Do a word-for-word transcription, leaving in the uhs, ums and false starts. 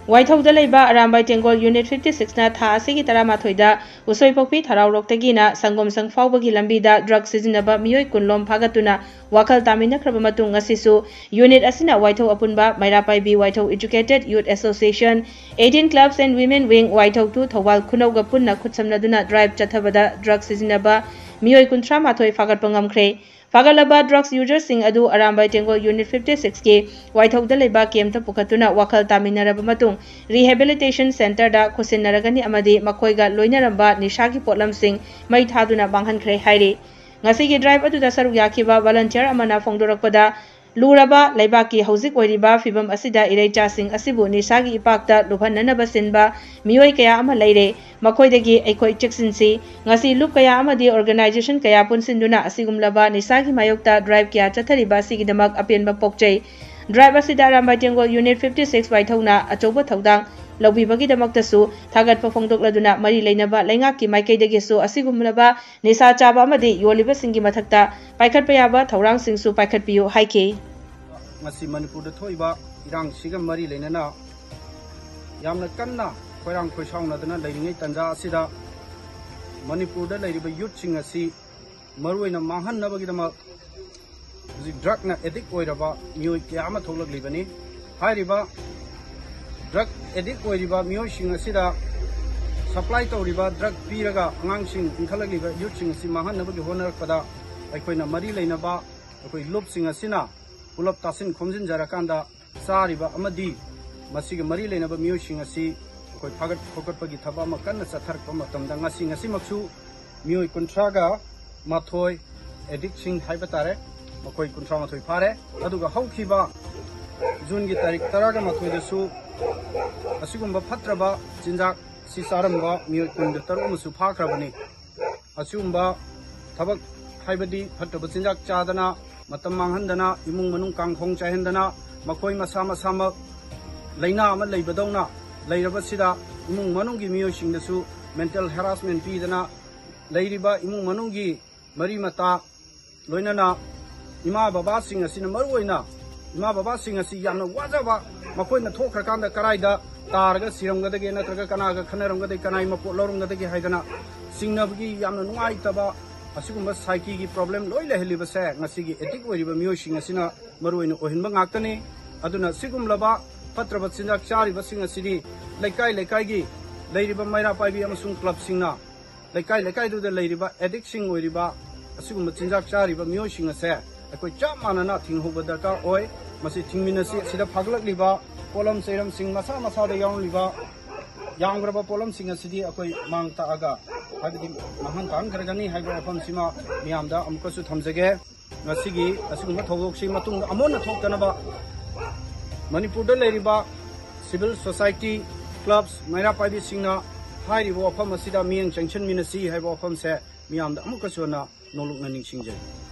ꯋꯥꯏꯊꯧꯗ ꯂꯩꯕ Arambai ꯇꯦꯡꯒꯣꯜ unit fifty ꯁꯤꯛꯁꯅ ꯊꯥ ꯑꯁꯤꯒꯤ ꯇꯔꯥꯃꯥꯊꯣꯏꯗ ꯎꯁꯣꯏꯄꯣꯛꯄꯤ ꯊꯔꯥꯎꯔꯣꯛꯇꯒꯤꯅ ꯁꯪꯒꯣꯝꯁꯪ ꯐꯥꯎꯕꯒꯤ ꯂꯝꯕꯤꯗ ꯗ꯭ꯔꯒ ꯁꯤꯖꯤꯟꯅꯕ ꯃꯤꯑꯣꯏ ꯀꯨꯟꯂꯣꯝ ꯐꯥꯒꯠꯇꯨꯅ ꯋꯥꯈꯜ ꯇꯥꯃꯤꯟꯅꯈ꯭ꯔꯕ ꯃꯇꯨꯡ, ꯉꯁꯤꯁꯨ ꯌꯨꯅꯤꯠ ꯑꯁꯤꯅ ꯋꯥꯏꯊꯧ ꯑꯄꯨꯟꯕ, ꯃꯩꯔꯥ ꯄꯥꯏꯕꯤ ꯋꯥꯏꯊꯧ Educated Youth Association, Eighteen Clubs and Women Wing ꯋꯥꯏꯊꯧ two, Thoubal ꯈꯨꯅꯧꯒ ꯄꯨꯟꯅ ꯈꯨꯠꯁꯝꯅꯗꯨꯅ ꯗ꯭ꯔꯥꯏꯚ ꯆꯠꯊꯕꯗ ꯗ꯭ꯔꯒ ꯁꯤꯖꯤꯟꯅꯕ ꯃꯤꯑꯣꯏ ꯀꯨꯟꯊ꯭ꯔꯥ ꯃꯥꯊꯣꯏ ꯐꯥꯒꯠꯄ ꯉꯝꯈ꯭ꯔꯦ꯫ ꯐꯥꯒꯠꯂꯕ ꯗ꯭ꯔꯒꯁ ꯌꯨꯖꯔꯁꯤꯡ ꯑꯗꯨ ꯑꯔꯥꯝꯕꯥꯏ ꯇꯦꯡꯒꯣꯜ ꯌꯨꯅꯤꯠ ꯐꯤꯐꯇꯤ ꯁꯤꯛꯁꯀꯤ ꯋꯥꯏꯊꯧꯗ ꯂꯩꯕ ꯀꯦꯝꯞꯇ ꯄꯨꯈꯠꯇꯨꯅ ꯋꯥꯈꯜ ꯇꯥꯃꯤꯟꯅꯔꯕ ꯃꯇꯨꯡ, ꯔꯤꯍꯦꯕꯤꯂꯤꯇꯦꯁꯟ ꯁꯦꯟꯇꯔꯗ ꯈꯨꯠꯁꯤꯟꯅꯔꯒꯅꯤ ꯑꯃꯗꯤ ꯃꯈꯣꯏꯒ ꯂꯣꯏꯅꯔꯝꯕ ꯅꯤꯁꯥꯒꯤ ꯄꯣꯠꯂꯝꯁꯤꯡ ꯃꯩ ꯊꯥꯗꯨꯅ ꯃꯥꯡꯍꯟꯈ꯭ꯔꯦ ꯍꯥꯏꯔꯤ꯫ ꯉꯁꯤꯒꯤ ꯗ꯭ꯔꯥꯏꯚ ꯑꯗꯨꯗ ꯁꯔꯨꯛ ꯌꯥꯈꯤꯕ ꯚꯣꯂꯟꯇꯤꯌꯔ ꯑꯃꯅ ꯐꯣꯡꯗꯣꯔꯛꯄꯗ, ꯂꯨꯔꯕ ꯂꯩꯕꯥꯛꯀꯤ ꯍꯧꯖꯤꯛ ꯑꯣꯏꯔꯤꯕ ꯐꯤꯕꯝ ꯑꯁꯤꯗ ꯏꯔꯩꯆꯥꯁꯤꯡ ꯑꯁꯤꯕꯨ ꯅꯤꯁꯥꯒꯤ ꯏꯄꯥꯛꯇ ꯂꯨꯞꯍꯟꯅꯅꯕ ꯁꯤꯟꯕ ꯃꯤꯑꯣꯏ ꯀꯌꯥ ꯑꯃ ꯂꯩꯔꯦ꯫ ꯃꯈꯣꯏꯗꯒꯤ ꯑꯩꯈꯣꯏ ꯆꯦꯛꯁꯤꯟꯁꯤ꯫ ꯉꯁꯤ ꯂꯨꯞ ꯀꯌꯥ ꯑꯃꯗꯤ ꯑꯣꯔꯒꯅꯥꯏꯖꯦꯁꯟ ꯀꯌꯥ ꯄꯨꯟꯁꯤꯟꯗꯨꯅ ꯑꯁꯤꯒꯨꯝꯂꯕ ꯅꯤꯁꯥꯒꯤ ꯃꯥꯌꯣꯛꯇ ꯗ꯭ꯔꯥꯏꯚ ꯀꯌꯥ ꯆꯠꯊꯔꯤꯕ ꯑꯁꯤꯒꯤꯗꯃꯛ ꯑꯄꯦꯟꯕ ꯄꯣꯛꯆꯩ꯫ ꯗ꯭ꯔꯥꯏꯚ ꯑꯁꯤꯗ ꯑꯔꯥꯝꯕꯥꯏ ꯇꯦꯡꯒꯣꯜ ꯌꯨꯅꯤꯠ ꯐꯤꯐꯇꯤ ꯁꯤꯛꯁ ꯋꯥꯏꯊꯧꯅ ꯑꯆꯧꯕ ꯊꯧꯗꯥꯡ ꯂꯧꯕꯤꯕꯒꯤꯗꯃꯛꯇꯁꯨ ꯊꯥꯒꯠꯄ ꯐꯣꯡꯗꯣꯛꯂꯗꯨꯅ, ꯃꯔꯤ ꯂꯩꯅꯕ ꯂꯩꯉꯥꯛꯀꯤ ꯃꯥꯏꯀꯩꯗꯒꯤꯁꯨ ꯑꯁꯤꯒꯨꯝꯂꯕ ꯅꯤꯁꯥ ꯆꯥꯕ ꯑꯃꯗꯤ ꯌꯣꯜꯂꯤꯕꯁꯤꯡꯒꯤ ꯃꯊꯛꯇ ꯄꯥꯏꯈꯠꯄ ꯌꯥꯕ ꯊꯧꯔꯥꯡꯁꯤꯡꯁꯨ ꯄꯥꯏꯈꯠꯄꯤꯌꯨ ꯍꯥꯏꯈꯤ꯫ ꯉꯁꯤ ꯃꯅꯤꯄꯨꯔꯗ ꯊꯣꯛꯏꯕ ꯏꯔꯥꯡꯁꯤꯒ ꯃꯔꯤ ꯂꯩꯅꯅ ꯌꯥꯝꯅ ꯀꯟꯅ ꯈꯣꯏꯔꯥꯡ ꯈꯣꯏꯁꯥꯎꯅꯗꯅ ꯂꯩꯔꯤꯉꯩ ꯇꯥꯟꯖꯥ ꯑꯁꯤꯗ, ꯃꯅꯤꯄꯨꯔꯗ ꯂꯩꯔꯤꯕ ꯌꯨꯠꯁꯤꯡ ꯑꯁꯤ ꯃꯔꯨꯑꯣꯏꯅ ꯃꯥꯡꯍꯟꯅꯕꯒꯤꯗꯃꯛ ꯍꯧꯖꯤꯛ ꯗ꯭ꯔꯒꯅ ꯑꯦꯗꯤꯛ ꯑꯣꯏꯔꯕ ꯃꯤꯑꯣꯏ ꯀꯌꯥ ꯑꯃ ꯊꯣꯛꯂꯛꯂꯤꯕꯅꯤ꯫ ꯍꯥꯏꯔꯤꯕ ꯗ꯭ꯔꯒ ꯑꯦꯗꯤꯛ ꯑꯣꯏꯔꯤꯕ ꯃꯤꯑꯣꯏꯁꯤꯡ ꯑꯁꯤꯗ ꯁꯄ꯭ꯂꯥꯏ ꯇꯧꯔꯤꯕ, ꯗ꯭ꯔꯒ ꯄꯤꯔꯒ ꯑꯉꯥꯡꯁꯤꯡ ꯏꯟꯈꯠꯂꯛꯂꯤꯕ ꯌꯨꯠꯁꯤꯡ ꯑꯁꯤ ꯃꯥꯡꯍꯟꯅꯕꯒꯤ ꯍꯣꯠꯅꯔꯛꯄꯗ, ꯑꯩꯈꯣꯏꯅ ꯃꯔꯤ ꯂꯩꯅꯕ ꯑꯩꯈꯣꯏ ꯂꯨꯞꯁꯤꯡ ꯑꯁꯤꯅ ꯄꯨꯂꯞ ꯇꯥꯁꯤꯟ ꯈꯣꯝꯖꯤꯟꯖꯔꯀꯥꯟꯗ, ꯆꯥꯔꯤꯕ ꯑꯃꯗꯤ ꯃꯁꯤꯒ ꯃꯔꯤ ꯂꯩꯅꯕ ꯃꯤꯑꯣꯏꯁꯤꯡ ꯑꯁꯤ ꯑꯩꯈꯣꯏ ꯐꯥꯒꯠ ꯈꯣꯀꯠꯄꯒꯤ ꯊꯕꯛ ꯑꯃ ꯀꯟꯅ ꯆꯠꯊꯔꯛꯄ ꯃꯇꯝꯗ, ꯉꯁꯤ ꯉꯁꯤꯃꯛꯁꯨ ꯃꯤꯑꯣꯏ ꯀꯨꯟꯊ꯭ꯔꯥꯒ ꯃꯥꯊꯣꯏ ꯑꯦꯗꯤꯛꯁꯤꯡ ꯍꯥꯏꯕ ꯇꯥꯔꯦ, ꯃꯈꯣꯏ ꯀꯨꯟꯊ꯭ꯔꯥ ꯃꯥꯊꯣꯏ ꯐꯥꯔꯦ꯫ ꯑꯗꯨꯒ ꯍꯧꯈꯤꯕ ꯖꯨꯟꯒꯤ ꯇꯥꯔꯤꯛ ꯇꯔꯥꯒ ꯃꯥꯊꯣꯏꯗꯁꯨ ꯑꯁꯤꯒꯨꯝꯕ ꯐꯠꯇ꯭ꯔꯕ ꯆꯤꯟꯖꯥꯛ ꯁꯤ ꯆꯥꯔꯝꯕ ꯃꯤꯑꯣꯏ ꯀꯨꯟꯒ ꯇꯔꯨꯛ ꯑꯃꯁꯨ ꯐꯥꯈ꯭ꯔꯕꯅꯤ꯫ ꯑꯁꯤꯒꯨꯝꯕ ꯊꯕꯛ, ꯍꯥꯏꯕꯗꯤ ꯐꯠꯇꯕ ꯆꯤꯟꯖꯥꯛ ꯆꯥꯗꯅ, ꯃꯇꯝ ꯃꯥꯡꯍꯟꯗꯅ, ꯏꯃꯨꯡ ꯃꯅꯨꯡ ꯀꯥꯡꯈꯣꯡ ꯆꯥꯏꯍꯟꯗꯅ, ꯃꯈꯣꯏ ꯃꯁꯥ ꯃꯁꯥꯃꯛ ꯂꯥꯏꯅꯥ ꯑꯃ ꯂꯩꯕꯗꯧꯅ ꯂꯩꯔꯕꯁꯤꯗ, ꯏꯃꯨꯡ ꯃꯅꯨꯡꯒꯤ ꯃꯤꯑꯣꯏꯁꯤꯡꯗꯁꯨ ꯃꯦꯟꯇꯦꯜ ꯍꯦꯔꯥꯁꯃꯦꯟ ꯄꯤꯗꯅ ꯂꯩꯔꯤꯕ ꯏꯃꯨꯡ ꯃꯅꯨꯡꯒꯤ ꯃꯔꯤ ꯃꯇꯥ, ꯂꯣꯏꯅꯅ ꯏꯃꯥ ꯕꯕꯥꯁꯤꯡ ꯑꯁꯤꯅ, ꯃꯔꯨꯑꯣꯏꯅ ꯏꯃꯥ ꯕꯕꯥꯁꯤꯡ ꯑꯁꯤ ꯌꯥꯝꯅ ꯋꯥꯖꯕ, ꯃꯈꯣꯏꯅ ꯊꯣꯛꯈ꯭ꯔꯀꯥꯟꯗ ꯀꯔꯥꯏꯗ ꯇꯥꯔꯒ ꯁꯤꯔꯝꯒꯗꯒꯦ, ꯅꯠꯇ꯭ꯔꯒ ꯀꯅꯥꯒ ꯈꯟꯅꯔꯝꯒꯗꯒꯦ, ꯀꯅꯥꯒꯤ ꯃꯄꯣꯠ ꯂꯧꯔꯝꯒꯗꯒꯦ ꯍꯥꯏꯗꯅ ꯆꯤꯡꯅꯕꯒꯤ ꯌꯥꯝꯅ ꯅꯨꯡꯉꯥꯏꯇꯕ ꯑꯁꯤꯒꯨꯝꯕ psycheꯒꯤ problem ꯂꯣꯏ ꯂꯩꯍꯜꯂꯤꯕꯁꯦ ꯉꯁꯤꯒꯤ addict ꯑꯣꯏꯔꯤꯕ ꯃꯤꯑꯣꯏꯁꯤꯡ ꯑꯁꯤꯅ ꯃꯔꯨꯑꯣꯏꯅ ꯑꯣꯏꯍꯟꯕ ꯉꯥꯛꯇꯅꯤ꯫ ꯑꯗꯨꯅ ꯁꯤꯒꯨꯝꯂꯕ ꯐꯠꯇ꯭ꯔꯕ ꯆꯤꯟꯖꯥꯛ ꯆꯥꯔꯤꯕꯁꯤꯡ ꯑꯁꯤꯗꯤ ꯂꯩꯀꯥꯏ ꯂꯩꯀꯥꯏꯒꯤ ꯂꯩꯔꯤꯕ ꯃꯩꯔꯥ ꯄꯥꯏꯕꯤ ꯑꯃꯁꯨꯡ clubꯁꯤꯡꯅ ꯂꯩꯀꯥꯏ ꯂꯩꯀꯥꯏꯗꯨꯗ ꯂꯩꯔꯤꯕ addictꯁꯤꯡ ꯑꯣꯏꯔꯤꯕ ꯑꯁꯤꯒꯨꯝꯕ ꯆꯤꯟꯖꯥꯛ ꯆꯥꯔꯤꯕ ꯃꯤꯑꯣꯏꯁꯤꯡ ꯑꯁꯦ ꯑꯩꯈꯣꯏ ꯆꯞ ꯃꯥꯟꯅꯅ ꯊꯤꯡꯍꯧꯕ ꯗꯔꯀꯥꯔ ꯑꯣꯏ꯫ ꯃꯁꯤ ꯊꯤꯡꯃꯤꯟꯅꯁꯤ꯫ ꯑꯁꯤꯗ ꯐꯥꯒꯠꯂꯛꯂꯤꯕ ꯄꯣꯠꯂꯝ ꯆꯩꯔꯝꯁꯤꯡ ꯃꯁꯥ ꯃꯁꯥꯗ ꯌꯥꯎꯔꯝꯂꯤꯕ, ꯌꯥꯝꯈ꯭ꯔꯕ ꯄꯣꯠꯂꯝꯁꯤꯡ ꯑꯁꯤꯗꯤ ꯑꯩꯈꯣꯏ ꯃꯥꯡ ꯇꯥꯛꯑꯒ, ꯍꯥꯏꯕꯗꯤ ꯃꯥꯡꯍꯟ ꯇꯥꯛꯍꯟꯈ꯭ꯔꯒꯅꯤ ꯍꯥꯏꯕ ꯋꯥꯐꯝꯁꯤꯃ ꯃꯤꯌꯥꯝꯗ ꯑꯃꯨꯛꯀꯁꯨ ꯊꯝꯖꯒꯦ꯫ ꯉꯁꯤꯒꯤ ꯑꯁꯤꯒꯨꯝꯕ ꯊꯧꯗꯣꯛꯁꯤ ꯃꯇꯨꯡꯗ ꯑꯃꯨꯛ ꯍꯟꯅ ꯊꯣꯛꯇꯅꯕ ꯃꯅꯤꯄꯨꯔꯗ ꯂꯩꯔꯤꯕ civil society, clubs, ꯃꯩꯔꯥ ꯄꯥꯏꯕꯤꯁꯤꯡꯅ ꯍꯥꯏꯔꯤꯕ ꯋꯥꯐꯝ ꯑꯁꯤꯗ ꯃꯤꯠꯌꯦꯡ ꯆꯪꯁꯤꯟꯃꯤꯟꯅꯁꯤ ꯍꯥꯏꯕ ꯋꯥꯐꯝꯁꯦ ꯃꯤꯌꯥꯝꯗ ꯑꯃꯨꯛꯀꯁꯨ ꯍꯟꯅ ꯅꯣꯂꯨꯛꯅ ꯅꯤꯡꯁꯤꯡꯖꯔꯤ꯫